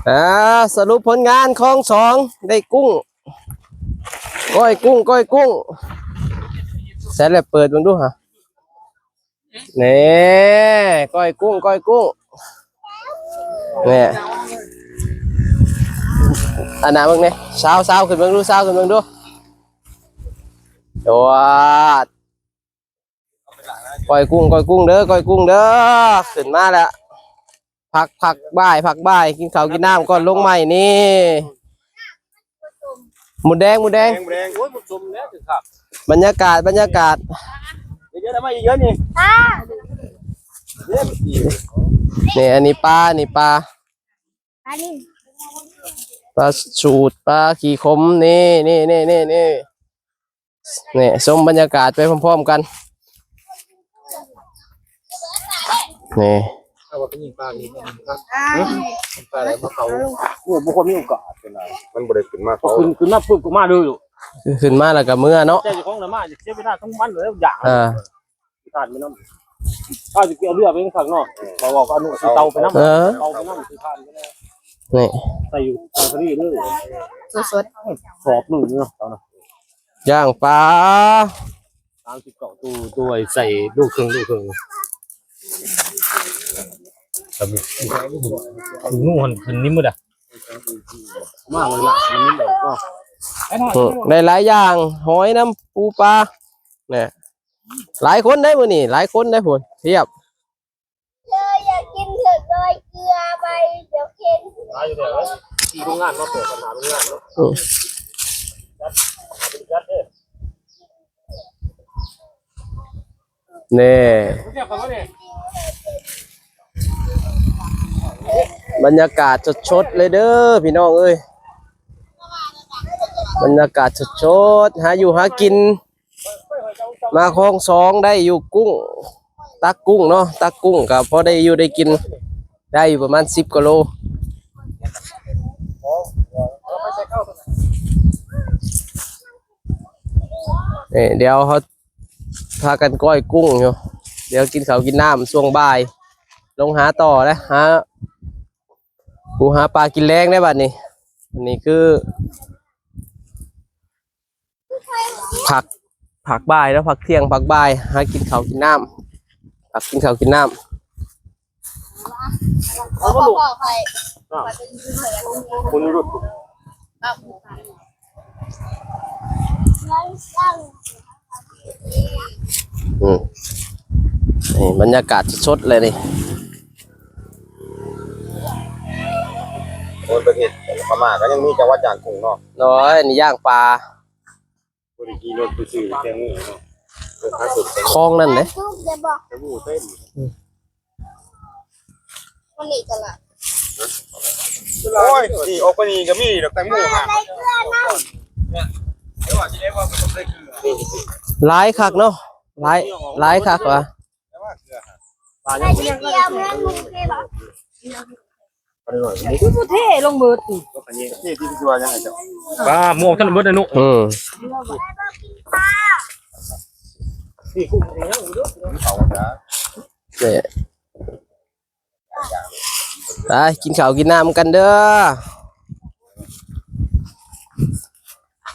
ອ່າ ສະຫຼຸບຜົນງານຂອງສອງ ໄດ້ກຸ້ງ ກ້ອຍກຸ້ງ ກ້ອຍກຸ້ງ ໃສ່ແລ້ວເປີດເບິ່ງດູຫາ. ນີ້ ກ້ອຍກຸ້ງ ກ້ອຍກຸ້ງ ນີ້ ອັນນັ້ນເບິ່ງນີ້ ຊາວ ຊາວ ຂຶ້ນເບິ່ງດູ ຊາວ ຂຶ້ນເບິ່ງດູ ໂດດ ກ້ອຍກຸ້ງ ກ້ອຍກຸ້ງເດີ ກ້ອຍກຸ້ງເດີ ຂຶ້ນມາແລ້ວ ພັກ ພັກບ່າຍ ພັກບ່າຍ ກິນເຂົ້າກິນນ້ຳກ່ອນ ລົງໃໝ່ນີ້ ໝູແດງ ໝູແດງ ແດງ ແດງ ໂອ້ຍ ໝູຊົມແລ້ວ ຖືກຄັກ ບັນຍາກາດ ບັນຍາກາດ ເຍອະໆ ມາອີກເຍອະນີ້ ນີ້ ອັນນີ້ປາ ນີ້ປາ ປານິນ ປາສູດ ປາຂີ້ຂົມ ນີ້ ນີ້ ນີ້ ນີ້ ນີ້ ນີ້ ຊົມບັນຍາກາດໄປພ້ອມໆກັນ ນີ້ ເອົາວ່າໄປຍິງປານີ້ ປາໄຫຼມາເຂົາ ໂອ້ ບໍ່ຄ່ອຍມີໂອກາດເປັນໄດ ມັນບໍ່ໄດ້ຂຶ້ນມາ ເຂົາຂຶ້ນ ຂຶ້ນມາປຶບກໍມາເລີຍ ຂຶ້ນມາແລ້ວກໍເມືອເນາະ ແຕ່ເຈົ້າຂອງລະມາ ເສຍເວລາທັງວັນເລີຍ ຢ້ານ ອ່າ ຂ້ານໄປນຳ ເອົາຊິເອົາເຮືອໄປຂ້າງນອກ ເວົ້າກັບອະນຸ ຊິເຕົາໄປນຳ ເອີ ເຕົາໄປນຳ ຊິຂ້ານໄປແລ້ວ ນີ້ ໃສ່ຢູ່ເຕົາທະເລເລີຍ ສົດໆ ສອບໜຶ່ງເນາະ ເອົານະ ຍ່າງປາ ສາມສິບເກົ້າໂຕ ໂຕໃສ່ລູກເຄິ່ງ ລູກເຄິ່ງ ແບບນີ້ ໜູຫັ້ນຂຶ້ນນີ້ໝົດອະ ມາເລີຍ ມັນມີແບບເນາະ ເອີ ໄດ້ຫຼາຍຢ່າງ ຫອຍນຳ ປູປາ ແນ່ ຫຼາຍຄົນໄດ໋ມື້ນີ້ ຫຼາຍຄົນໄດ໋ພຸ້ນ ພຽບ ເລີຍຢາກກິນເຖືກໂດຍເກືອໄປ ດຽວເຄັນ ມາຢູ່ແລ້ວ ທີ່ໂຮງງານມາເປີດ ບັນຫາໂຮງງານເນາະ ອືມ ຈັດ ຈັດເດີ ນີ້ ບັນຍາກາດສົດໆເລີຍເດີພີ່ນ້ອງເອີຍ ບັນຍາກາດສົດໆ ຫາຢູ່ຫາກິນ ມາຄອງສອງໄດ້ຢູ່ກຸ້ງ ຕັກກຸ້ງເນາະ ຕັກກຸ້ງກໍພໍໄດ້ຢູ່ໄດ້ກິນ ໄດ້ຢູ່ປະມານສິບກວ່າໂລ ນີ້ ດຽວເຮົາພາກັນກ້ອຍກຸ້ງຢູ່ ດຽວກິນເຂົ້າກິນນ້ຳຊ່ວງບ່າຍ ລົງຫາຕໍ່ແຫຼະ ຫາປູຫາປາກິນແລງໄດ໋ບັດນີ້ ອັນນີ້ຄື ພັກ ພັກບ່າຍເນາະ ພັກທ່ຽງ ພັກບ່າຍ ຫາກິນເຂົ້າກິນນ້ຳ ພັກກິນເຂົ້າກິນນ້ຳ ເອົາມາລູກ ຄົນນີ້ລູກ ອືມ ນີ້ບັນຍາກາດສົດໆເລີຍນີ້ ໂອ້ຍ ປະເທດພະມ້າກໍຍັງມີຈັງຫວັດຍ່າງກຸ້ງເນາະ ໂດຍ ນີ້ຍ່າງປາ ບໍ່ໄດ້ຂີ່ລົດໄປຊື້ແຕ່ມື້ເນາະ ຄອງນັ້ນເດ້ ໂອ້ຍ ນີ້ອອກໄປນີ້ກໍມີດອກແຕງໂມ ຫຼາຍຄັກເນາະ ຫຼາຍ ຫຼາຍຄັກວ່າ ຄືບໍ່ເທລົງເບິດນີ້ ປາໝວກທັນເບິດອະນຸ ອືມ ນີ້ ໄປກິນເຂົ້າກິນນ້ຳກັນເດີ.